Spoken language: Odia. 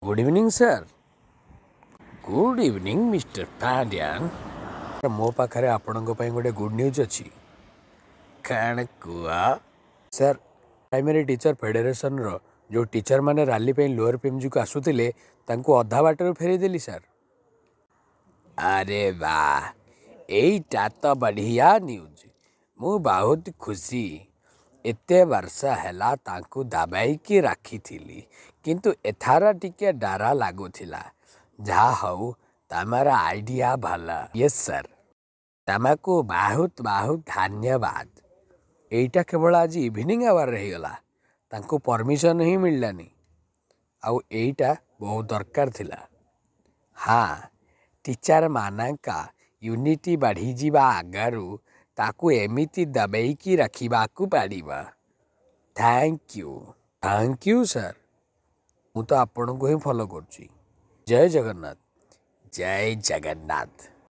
Good evening, sir. Good evening, Mister Pandian. ମୋ ପାଖରେ ଆପଣଙ୍କ ପାଇଁ ଗୋଟେ ଗୁଡ୍ ନ୍ୟୁଜ୍ ଅଛି। କାଣ କୁହ ସାର୍? ପ୍ରାଇମେରୀ ଟିଚର ଫେଡେରେସନର ଯେଉଁ ଟିଚରମାନେ ରାଲି ପାଇଁ ଲୋଅର ପିଏମ୍ଜିକୁ ଆସୁଥିଲେ, ତାଙ୍କୁ ଅଧା ବାଟରୁ ଫେରେଇଦେଲି ସାର୍। ଆରେ ବାଃ, ଏଇଟା ତ ବଢ଼ିଆ ନ୍ୟୁଜ୍। ମୁଁ ବହୁତ ଖୁସି। ଏତେ ବର୍ଷ ହେଲା ତାଙ୍କୁ ଦବେଇକି ରଖିଥିଲି, କିନ୍ତୁ ଏଥର ଟିକେ ଡର ଲାଗୁଥିଲା। ଯାହା ହଉ, ତମର ଆଇଡ଼ିଆ ଭଲ। Yes sir. ତମକୁ ବହୁତ ବହୁତ ଧନ୍ୟବାଦ। ଏଇଟା କେବଳ ଆଜି ଇଭିନିଂ ଆୱାରରେ ହେଇଗଲା। ତାଙ୍କୁ ପରମିସନ୍ ହିଁ ମିଳିଲାନି, ଆଉ ଏଇଟା ବହୁତ ଦରକାର ଥିଲା। ହଁ, ଟିଚରମାନଙ୍କ ୟୁନିଟି ବଢ଼ିଯିବା ଆଗରୁ ତାକୁ ଏମିତି ଦବେଇକି ରଖିବାକୁ ପଡ଼ିବ। Thank you, thank you, sir. ମୁଁ ତ ଆପଣଙ୍କୁ ହିଁ ଫଲୋ କରୁଛି। ଜୟ ଜଗନ୍ନାଥ। ଜୟ ଜଗନ୍ନାଥ।